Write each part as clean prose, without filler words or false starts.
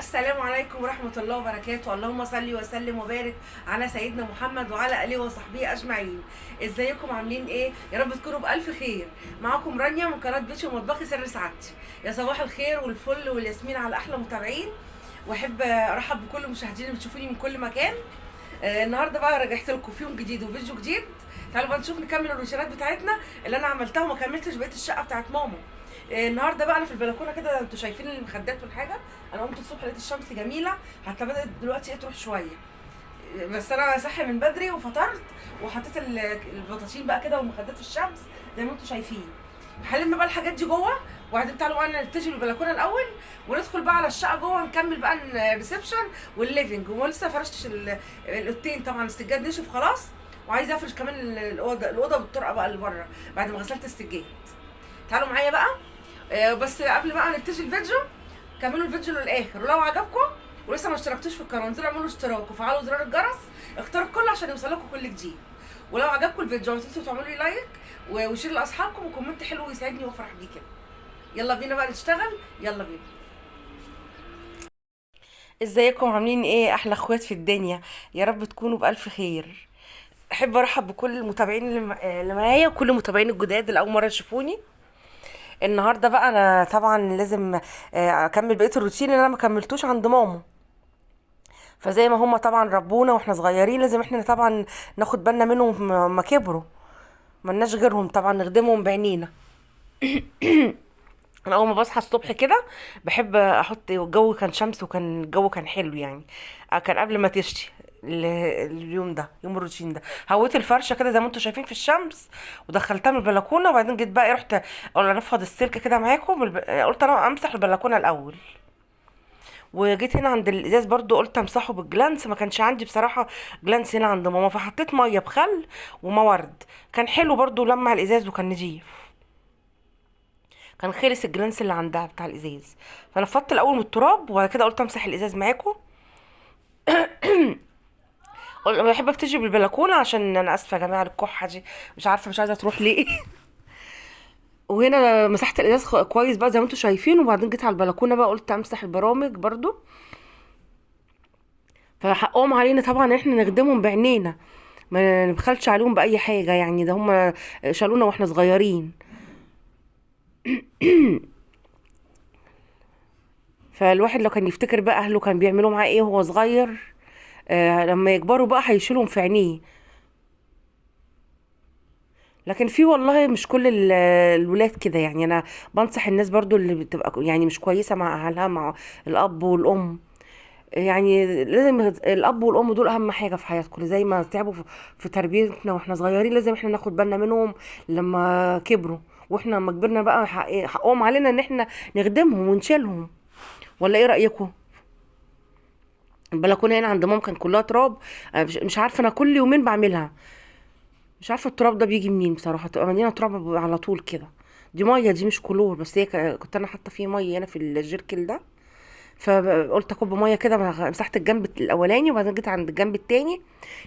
السلام عليكم ورحمة الله وبركاته. اللهم صل وسلم وبارك على سيدنا محمد وعلى آله وصحبه أجمعين. ازيكم عاملين ايه؟ يا رب تكونوا بألف خير. معاكم رانيا من قناة بيتي ومطبخي سر سعادتي. يا صباح الخير والفل والياسمين على أحلى متابعين، واحب ارحب بكل المشاهدين اللي بتشوفوني من كل مكان. النهارده بقى رجعت لكم في يوم جديد وفيديو جديد. تعالوا بقى نشوف نكمل الروتينات بتاعتنا اللي انا عملتها وما كملتش بقية الشقة بتاعت ماما. النهارده بقى انا في البلكونه كده، انتوا شايفين المخدات والحاجة. انا قمت الصبح لقيت الشمس جميلة، حتى بدات دلوقتي تروح شوية، بس انا صاحية من بدري وفطرت وحطيت البطاطين بقى كده والمخدات في الشمس زي ما انتوا شايفين. هلم بقى الحاجات دي جوه، وبعدين تعالوا بقى نتجه بالبلكونه الاول وندخل بقى على الشقة جوه، نكمل بقى ال reception وال living. ولسه فرشتش الاوضتين طبعا، السجاد نشف خلاص، وعايزه افرش كمان الاوضة بالطرقه بقى اللي بره بعد ما غسلت السجاد. تعالوا معايا بقى. بس قبل بقى نبتدي الفيديو كملوا الفيديو للاخر، ولو عجبكم ولسه ما اشتركتوش في القناة انزلوا اعملوا اشتراك وفعلوا زرار الجرس، اختاروا الكل عشان يوصلكم كل جديد. ولو عجبكم الفيديو ما تنسوا تعملوا لي like و share لاصحابكم و comment حلو يسعدني وافرح بيه كده. يلا بينا بقى نشتغل، يلا بينا. ازيكم عاملين ايه؟ احلى اخوات في الدنيا، يا رب تكونوا بالف خير. احب ارحب بكل المتابعين اللي معايا وكل المتابعين الجداد اللي اول مرة يشوفوني. النهارده بقى انا طبعا لازم اكمل بقية الروتين اللي انا ما كملتوش عند ماما. فزي ما هما طبعا ربونا واحنا صغيرين لازم احنا طبعا ناخد بالنا منهم ما كبروا، ملناش غيرهم طبعا، نخدمهم بعينينا. انا اول ما بصحى الصبح كده بحب احط، الجو كان شمس وكان الجو كان حلو يعني، كان قبل ما تشتي اليوم ده، يوم الروتين ده، هويت الفرشة كده زي ما انتم شايفين في الشمس ودخلتها من البلكونه. وبعدين جيت بقى رحت انفض السلك كده معاكم، قلت انا امسح البلكونه الاول. وجيت هنا عند الازاز برضو قلت امسحه بالجلانس، ما كانش عندي بصراحة جلانس هنا عند ماما، فحطيت مية بخل وما ورد، كان حلو برضو لمع الازاز وكان نضيف. كان خلص الجلانس اللي عندها بتاع الازاز، فنفضت الاول من التراب وبعد كده قلت امسح الازاز معاكم. بحب ابتدي بالبلكونه عشان انا اسفه يا جماعة الكحه دي، مش عارفه مش عايزه تروح ليه. وهنا مسحت الازاز كويس بقى زي ما انتم شايفين. وبعدين جيت على البلكونه بقى قلت امسح البرامج برضو، فحقهم علينا طبعا احنا نخدمهم بعينينا، ما نبخلش عليهم باي حاجة يعني، ده هم شالونا واحنا صغيرين. فالواحد لو كان يفتكر بقى اهله كان بيعملوا معاه ايه وهو صغير، لما يكبروا بقى هيشيلهم في عينيه. لكن في والله مش كل الولاد كده يعني. انا بنصح الناس برضو اللي بتبقى يعني مش كويسة مع اهلها، مع الاب والام، يعني لازم الاب والام دول اهم حاجة في حياتكم. زي ما تعبوا في تربيتنا واحنا صغيرين لازم احنا ناخد بالنا منهم لما كبروا، واحنا لما كبرنا بقى حقهم علينا ان احنا نخدمهم ونشيلهم. ولا ايه رايكم؟ البلكونه هنا عند ماما كان كلها تراب، مش عارفه انا كل يومين بعملها، مش عارفه التراب ده بيجي منين بصراحة، تبقى مليانة تراب على طول كده. دي مية، دي مش كلور، بس هي كنت انا حاطه فيه مية هنا في الجيركل ده، فقلت اكب مية كده. مسحت الجنب الاولاني وبعدين جيت عند الجنب التاني.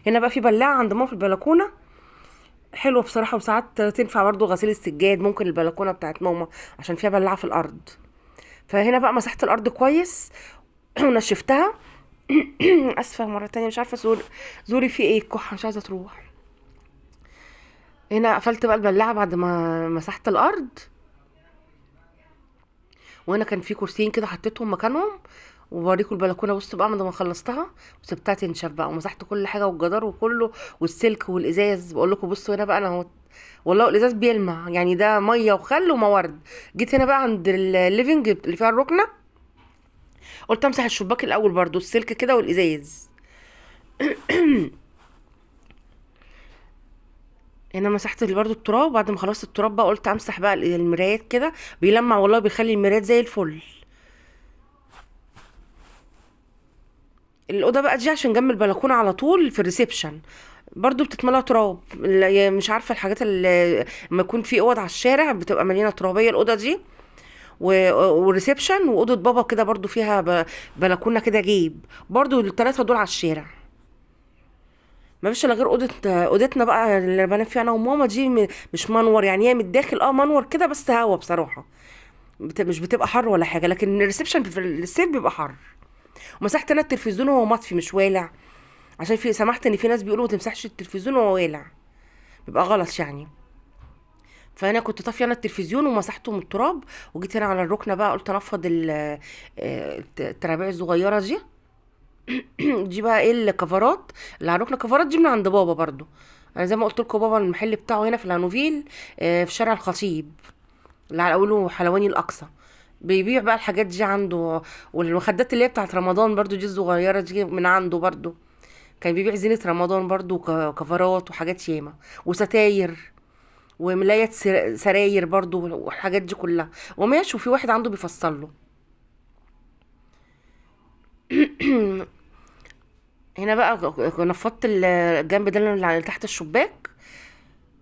هنا بقى في بلاعه عند ماما في البلكونه حلوة بصراحة، وساعات تنفع برضو غسيل السجاد، ممكن البلكونه بتاعت ماما عشان فيها بلاعه في الارض. فهنا بقى مسحت الارض كويس ونشفتها. اسفه مرة تانية مش عارفه زوري في ايه، الكحه مش عايزه تروح. هنا قفلت بقى البلاعة بعد ما مسحت الارض. وهنا كان في كرسيين كده حطيتهم مكانهم. وبوريكم البلكونه بصوا بقى بعد ما خلصتها وسبتها تنشف بقى، ومسحت كل حاجة والجدار وكله والسلك والازاز. بقول لكم بصوا هنا بقى انا اهو، والله الازاز بيلمع يعني، ده مية وخل وما ورد. جيت هنا بقى عند ال living اللي فيها الركنه، قلت امسح الشباك الاول برضو السلك كده والازاز. هنا مسحت برضو التراب. بعد ما خلصت التراب بقى قلت امسح بقى المرايات كده، بيلمع والله، بيخلي المرايات زي الفل. الاوضة بقى دي عشان جنب البلكونه على طول في ال reception برضو بتتملى تراب، مش عارفه الحاجات اللي لما يكون في اوض على الشارع بتبقى مليانة ترابيه الاوضة دي. وال reception واوضه بابا كده برضو فيها بلكونة كده جيب، برضو الثلاثة دول على الشارع. ما فيش الا غير اوضتنا بقى اللي بنام فيها انا وماما، دي مش منور يعني، هي من الداخل منور كده بس هوا بصراحة، مش بتبقى حر ولا حاجة، لكن ال reception في الصيف بيبقى حر. ومسحت انا التلفزيون وهو مطفي مش والع، عشان في سمحت ان في ناس بيقولوا ما تمسحش التلفزيون وهو والع، بيبقى غلط يعني. فانا كنت طافية انا التلفزيون ومسحته من التراب، وجيت هنا على الركنه بقى قلت انفض الترابيع الصغيرة دي. دي بقى ايه الكفرات اللي على الركنه، الكفرات دي من عند بابا برضو. انا زي ما قلت لكم بابا المحل بتاعه هنا في الهانوفيل، في شارع الخطيب اللي على اوله حلواني الاقصى، بيبيع بقى الحاجات دي عنده. والمخدات اللي هي بتاعت رمضان برضو دي الصغيرة دي من عنده برضو، كان بيبيع زينة رمضان برضو وكفرات وحاجات ياما وستاير وملاية سراير برضو والحاجات دي كلها وماشي. وفي واحد عنده بيفصل له. هنا بقى نفضت الجنب ده اللي تحت الشباك،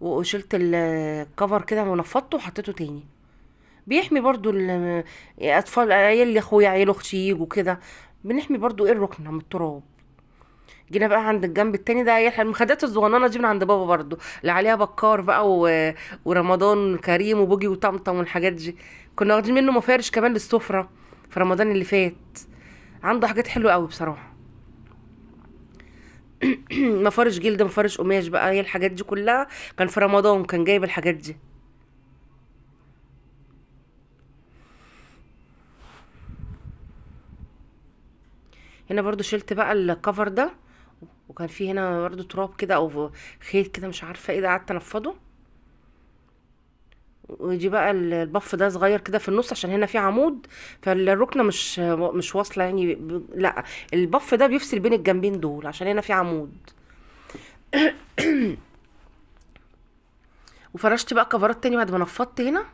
وشلت الكفر كده ونفضته وحطيته تاني. بيحمي برضو اطفال، عيال اخويا عيال اختي يجوا كده، بنحمي برضو ايه الركنه من التراب. جينا بقى عند الجنب التاني ده، المخدات الصغننه دي من عند بابا برضو، اللي عليها بكار بقى ورمضان كريم وبوجي وطمطم والحاجات دي. كنا واخدين منه مفارش كمان للسفره في رمضان اللي فات، عنده حاجات حلوة قوي بصراحة. مفارش جلد، مفارش قماش بقى، هي الحاجات دي كلها كان في رمضان كان جايب الحاجات دي. هنا برضو شلت بقى الكفر ده، وكان في هنا برضو تراب كده او خيط كده مش عارفه ايه ده، قعدت انفضه. ودي بقى البف ده صغير كده في النص عشان هنا في عمود، فالركنه مش واصله يعني، لا البف ده بيفصل بين الجنبين دول عشان هنا في عمود. وفرشت بقى كفرات تاني بعد ما نفضت هنا،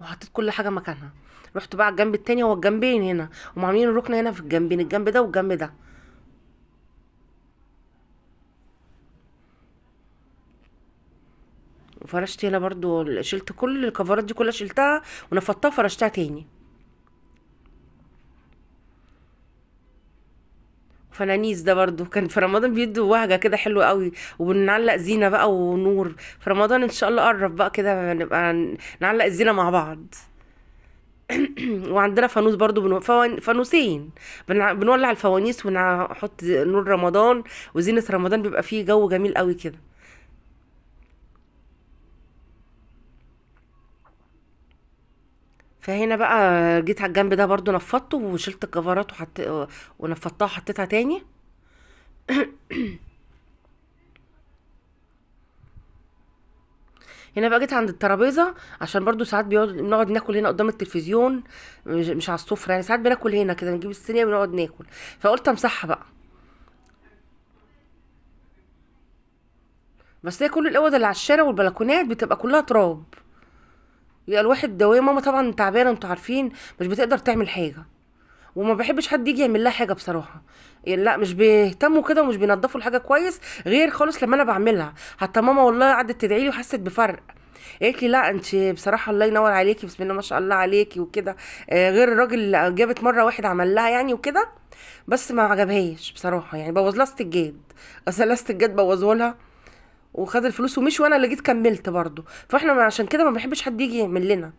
وحطيت كل حاجة مكانها. رحت بقى على الجنب التاني، هو الجنبين هنا هم عاملين الركنه هنا في الجنبين، الجنب ده والجنب ده. وفرشت هنا برضو، شلت كل الكفرات دي كلها، شلتها ونفضتها وفرشتها تاني. فنانيس ده برضو كان في رمضان بيدوا وهجة كده حلوة قوي، وبنعلق زينة بقى ونور في رمضان ان شاء الله قرب بقى كده نبقى نعلق الزينة مع بعض. وعندنا فانوس برضو، فانوسين بنولع الفوانيس ونحط نور رمضان وزينة رمضان، بيبقى فيه جو جميل قوي كده. فهنا بقى جيت على الجنب ده برضو نفضته وشلت الكفرات ونفضتها وحطيتها تاني. هنا بقى جيت عند الترابيزة عشان برضو ساعات بنقعد ناكل هنا قدام التلفزيون، مش على السفرة يعني، ساعات بناكل هنا كده، نجيب الصينية ونقعد ناكل، فقلت امسحها بقى. بس هي كل الاوض اللي على الشارع والبلكونات بتبقى كلها تراب، يبقى الواحد دويه. ماما طبعا تعبانة انتوا عارفين، مش بتقدر تعمل حاجة، وما بحبش حد يجي يعمل لها حاجة بصراحة، يعني لا مش بيهتموا كده ومش بينضفوا الحاجة كويس غير خالص لما انا بعملها. حتى ماما والله قعدت تدعي لي وحست بفرق، قالت لي لا انت بصراحة الله ينور عليكي، بسم الله ما شاء الله عليكي وكده. غير الراجل اللي جابت مرة واحد عمل لها يعني وكده، بس ما عجبهاش بصراحة يعني، بوظ لها السجاد، غسل لها السجاد بوظه لها وخد الفلوس ومشي، وانا اللي جيت كملت برضو. فاحنا عشان كده ما بنحبش حد يجي يعمل لنا،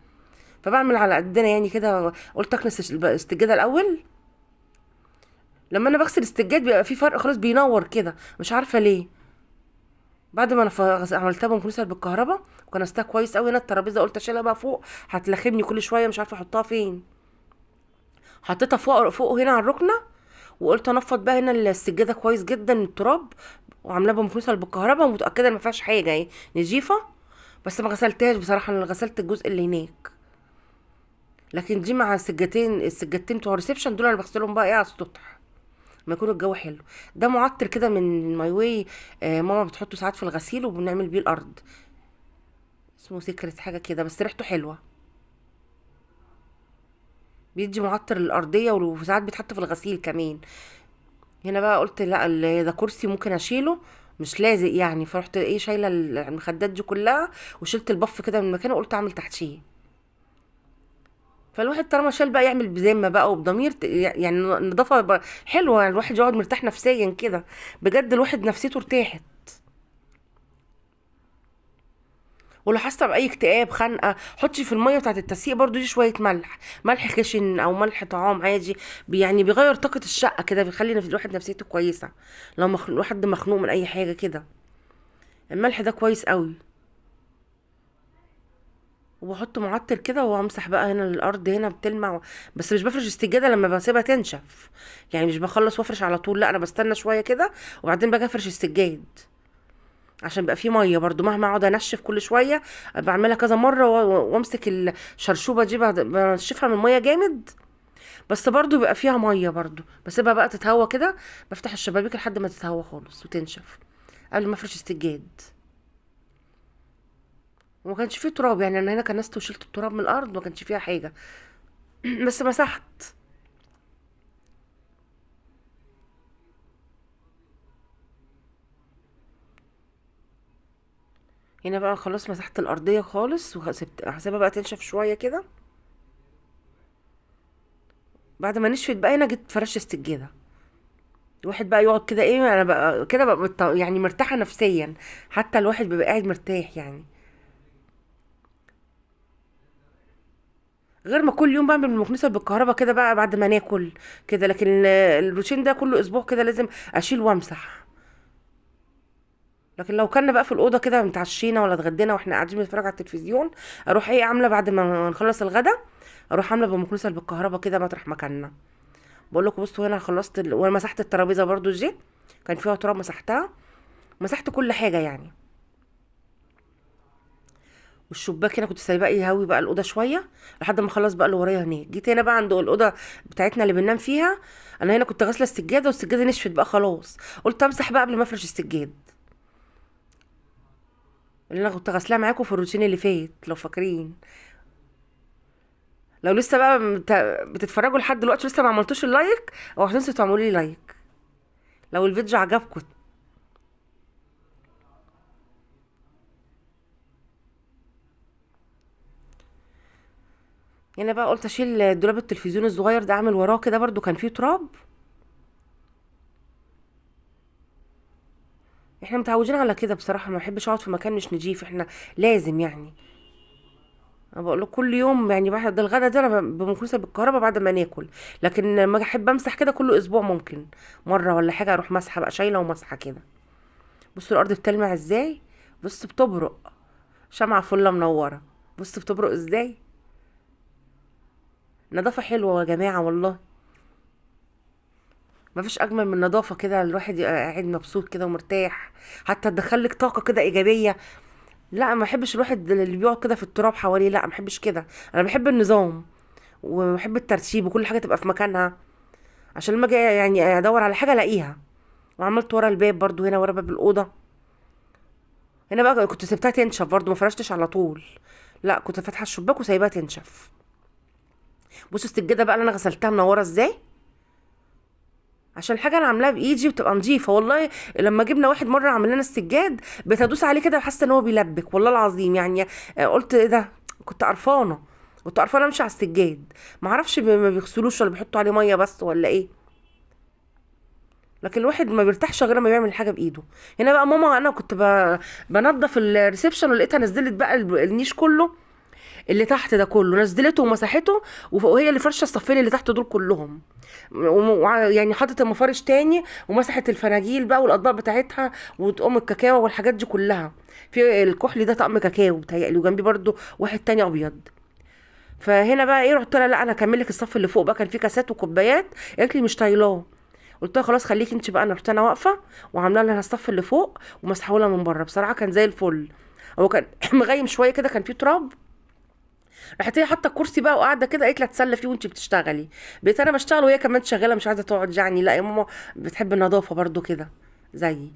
فبعمل على قدنا يعني كده. قلت اكنس السجادة الاول، لما انا بغسل السجاد بيبقى في فرق خالص، بينور كده مش عارفه ليه. بعد ما انا عملتها بمكنسه بالكهرباء وكنستها كويس قوي. هنا الترابيزة قلت اشيلها بقى فوق، هتلخمني كل شوية مش عارفه احطها فين، حطيتها فوق هنا على الركنه، وقلت انفض بقى هنا السجادة كويس جدا التراب، وعاملاها بمكنسه بالكهرباء ومتاكده ان ما فيهاش حاجة اهي نظيفة، بس ما غسلتهاش بصراحة، انا غسلت الجزء اللي هناك. لكن دي مع السجادتين بتوع ال reception دول انا بغسلهم بقى ايه على السطح لما يكون الجو حلو. ده معطر كده من ماي واي، ماما بتحطه ساعات في الغسيل وبنعمل بيه الارض، اسمه سيكريت حاجة كده، بس ريحته حلوة، بيدي معطر للارضيه وساعات بيتحط في الغسيل كمان. هنا بقى قلت لا ده كرسي ممكن اشيله مش لازق يعني، فرحت ايه شايله المخدات دي كلها وشلت البف كده من مكانه وقلت اعمل تحتيه. فالواحد طالما شال بقى يعمل بذمه بقى وبضمير، يعني نظافة حلوة، يعني الواحد يقعد مرتاح نفسيا كده بجد، الواحد نفسيته ارتاحت. ولو حاسه باي اكتئاب خنقه، حطي في المية بتاعه التسييق برضو دي شوية ملح، ملح خشن او ملح طعام عادي، يعني بيغير طاقة الشقة كده، بيخلي الواحد نفسيته كويسة. لو الواحد مخنوق من اي حاجة كده، الملح ده كويس قوي. وبحط معطر كده وامسح بقى هنا الارض، هنا بتلمع بس مش بفرش السجادة لما بسيبها تنشف، يعني مش بخلص وافرش على طول، لا انا بستنى شوية كده وبعدين باجي افرش السجاد، عشان بقى فيه مية برضو. مهما اقعد انشف كل شوية بعملها كذا مرة وامسك الشرشوبه دي بنشفها من المية جامد، بس برضو بيبقى فيها مية برضو، بسيبها بقى تتهوى كده، بفتح الشبابيك لحد ما تتهوى خالص وتنشف قبل ما افرش السجاد. وما كانش فيه تراب، يعني انا هنا كنست وشلت التراب من الارض، ما كانش فيها حاجة بس مسحت. هنا بقى خلاص مسحت الارضية خالص وسبت، هسيبها بقى تنشف شوية كده. بعد ما نشفت بقى هنا جيت فرشت السجادة. الواحد بقى يقعد كده ايه، انا بقى كده بقى يعني مرتاحة نفسيا، حتى الواحد بيبقى قاعد مرتاح يعني، غير ما كل يوم بعمل المكنسة بالكهرباء كده بقى بعد ما ناكل كده. لكن الروتين ده كل اسبوع كده لازم اشيل وامسح. لكن لو كنا بقى في الاوضة كده متعشينا ولا اتغدينا واحنا قاعدين بنتفرج على التلفزيون، اروح ايه عامله بعد ما نخلص الغدا، اروح عامله بالمكنسه بالكهرباء كده مطرح مكاننا. بقول لكم بصوا هنا خلصت وانا مسحت الترابيزة برضو دي كان فيها تراب، مسحتها، مسحت كل حاجة يعني. والشباك هنا كنت سايباه يهوي بقى الاوضة شوية لحد ما اخلص بقى اللي ورايا هناك. جيت هنا بقى عند الاوضة بتاعتنا اللي بننام فيها، انا هنا كنت غاسله السجادة والسجاده نشفت بقى خلاص، قلت امسح بقى قبل ما افرش السجاد اللي انا كنت غاسلاه معاكم في الروتين اللي فات لو فاكرين. لو لسه بقى بتتفرجوا لحد دلوقتي لسه ما عملتوش ال like، او هتنسوا تعملوا لي like لو الفيديو عجبكم. هنا بقى قلت اشيل دولاب التلفزيون الصغير ده، اعمل وراه كده برضو كان فيه تراب. احنا متعودين على كده بصراحة، ما بحبش اقعد في مكان مش نضيف، احنا لازم يعني. انا بقول لكم كل يوم يعني بعد الغدا ده انا بمكنسه بالكهرباء بعد ما ناكل، لكن لما احب امسح كده كل اسبوع ممكن مرة ولا حاجة اروح مسحه بقى، شايله ومسحه كده. بصوا الارض بتلمع ازاي، بصوا بتبرق، شمعة فله منورة، بصوا بتبرق ازاي. نظافة حلوة يا جماعة والله، ما فيش اجمل من النظافة كده، الواحد يبقى قاعد مبسوط كده ومرتاح، حتى تدخلك طاقة كده ايجابية. لا ما بحبش الواحد اللي بيقعد كده في التراب حواليه، لا ما بحبش كده. انا بحب النظام وبحب الترتيب وكل حاجة تبقى في مكانها، عشان لما اجي يعني ادور على حاجة الاقيها. وعملت ورا الباب برضو هنا، ورا باب الاوضة هنا بقى كنت سبتها تنشف برضو، ما فرشتش على طول، لا كنت فاتحة الشباك وسايباها تنشف. بصوا السجادة بقى اللي انا غسلتها منورة ازاي، عشان الحاجة انا عاملاها بايدي وتبقى نظيفة. والله لما جبنا واحد مرة عمل لنا السجاد بتدوس عليه كده وحاسه ان هو بيلبك والله العظيم، يعني قلت ايه ده، كنت قرفانه، كنت قرفانه امشي على السجاد، ما اعرفش ما بيغسلوش ولا بيحطوا عليه مية بس ولا ايه، لكن الواحد ما بيرتاحش غير ما بيعمل حاجة بايده. هنا بقى ماما انا كنت بنضف ال reception ولقيتها نزلت بقى النيش كله اللي تحت ده كله، نزلته ومسحته، وهي اللي فرشه الصفين اللي تحت دول كلهم، يعني حطت المفارش تاني ومسحت الفناجيل بقى والاطباق بتاعتها وطقم الكاكاو والحاجات دي كلها. في الكحلي ده طقم كاكاو بتهيألي، وجنبي برده واحد تاني ابيض. فهنا بقى ايه، رحت لها لا انا هكمل لك الصف اللي فوق بقى، كان فيه كاسات وكوبايات، قالت لي مش طايلاه، قلت لها خلاص خليكي انت بقى. انا رحت انا واقفة وعامله لها الصف اللي فوق ومسحوله لها من بره، بصراحة كان زي الفل. هو كان مغيم شوية كده، كان فيه تراب. راحت هي حاطه الكرسي بقى وقاعدة كده، قالت لي اتسلى فيه وانت بتشتغلي. بقيت انا بشتغل وهي كمان شغالة، مش عايزه تقعد يعني. لا يا ماما بتحب النظافة برضو كده زيي.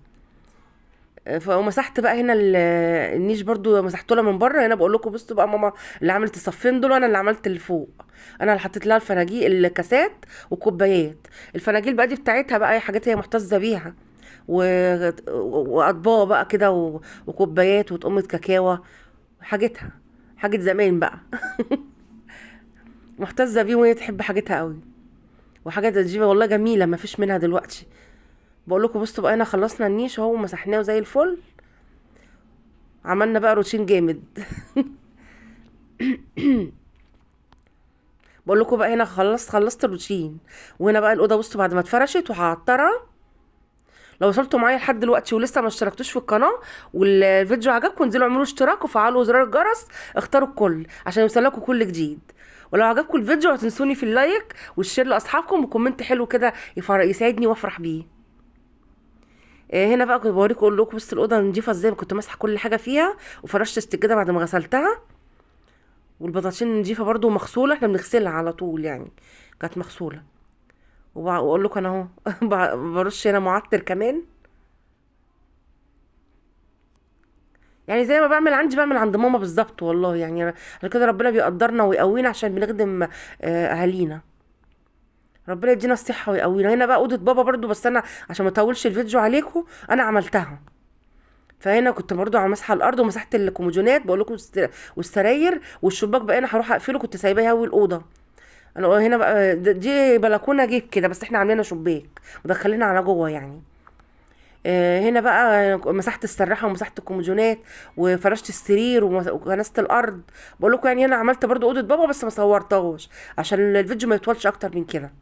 فمسحت بقى هنا النيش برضو مسحته لها من بره. هنا بقول لكم بصوا بقى ماما اللي عملت الصفين دول وانا اللي عملت اللي فوق، انا اللي حطيت لها الفناجيل الكاسات وكوبايات. الفناجيل بقى دي بتاعتها بقى، حاجات هي محتفظة بيها، واطباق بقى كده وكوبايات وطقمه كاكاو، حاجتها حاجة زمان بقى محتزه بيه، وهي تحب حاجتها قوي. وحاجات دي والله جميلة ما فيش منها دلوقتي. بقول لكم بصوا بقى هنا خلصنا النيش اهو ومسحناه زي الفل. عملنا بقى روتين جامد. بقول لكم بقى هنا خلصت الروتين. وهنا بقى الاوضة بصوا بعد ما اتفرشت وهعطرها. لو وصلتوا معايا لحد دلوقتي ولسه ما اشتركتوش في القناة والفيديو عجبكم، انزلوا اعملوا اشتراك وفعلوا زرار الجرس، اختاروا الكل عشان يوصلكوا كل جديد. ولو عجبكم الفيديو ما تنسوني في ال like وال share لاصحابكم و comment حلو كده يساعدني وافرح بيه. هنا بقى كنت بوريكم اقول لكم بصوا الاوضة نضيفه ازاي، كنت ماسحه كل حاجة فيها وفرشت السجادة بعد ما غسلتها، والبطاطين نضيفه برده ومغسوله، احنا بنغسلها على طول يعني، كانت مغسوله. واقول لكم انا اهو برش هنا معطر كمان، يعني زي ما بعمل عندي بعمل عند ماما بالظبط والله. يعني عشان كده ربنا بيقدرنا ويقوينا عشان بنخدم اهالينا، ربنا يدينا الصحة ويقوينا. هنا بقى اوضة بابا برده، بس انا عشان ما اطولش الفيديو عليكم انا عملتها. فهنا كنت برده على مسحه الارض ومسحت الكومودينات بقول لكم والسراير والشباك بقى انا هروح اقفله، كنت سايباه يهوي الاوضة. انا هنا بقى دي بلكونة جيب كده، بس احنا عاملينها شباك مدخلينها على جوه يعني. هنا بقى مسحت السراحه ومسحت الكومودينات وفرشت السرير وكنست الارض. بقول لكم يعني انا عملت برده اوضة بابا بس ما صورتهاش عشان الفيديو ما يطولش اكتر من كده،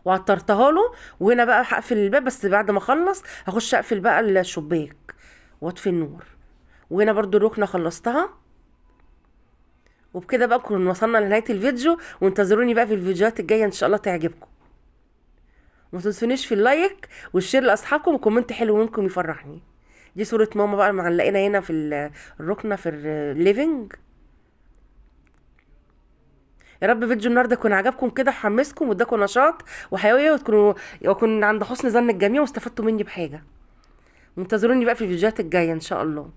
وعطرتها له. وهنا بقى هقفل الباب، بس بعد ما اخلص هخش اقفل بقى الشباك واطفي النور. وهنا برده الركنه خلصتها. وبكده بقى كنا وصلنا لنهاية الفيديو، وانتظروني بقى في الفيديوهات الجاية ان شاء الله تعجبكم. وما تنسونيش في ال like وال share لاصحابكم و comment حلو منكم يفرحني. دي صوره ماما بقى معلقينها هنا في الركنه في ال living. يا رب فيديو النهارده يكون عجبكم كده وحمسكم واداكم نشاط وحيوية، وتكونوا وأكون عند حسن ظن الجميع واستفدتوا مني بحاجة. وانتظروني بقى في الفيديوهات الجاية ان شاء الله.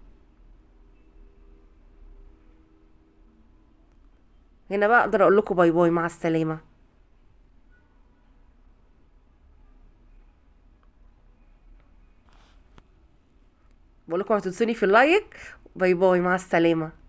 هنا بقى اقدر اقول لكم bye bye، مع السلامة. بقول لكم ما تنسوني في ال like. bye bye، مع السلامة.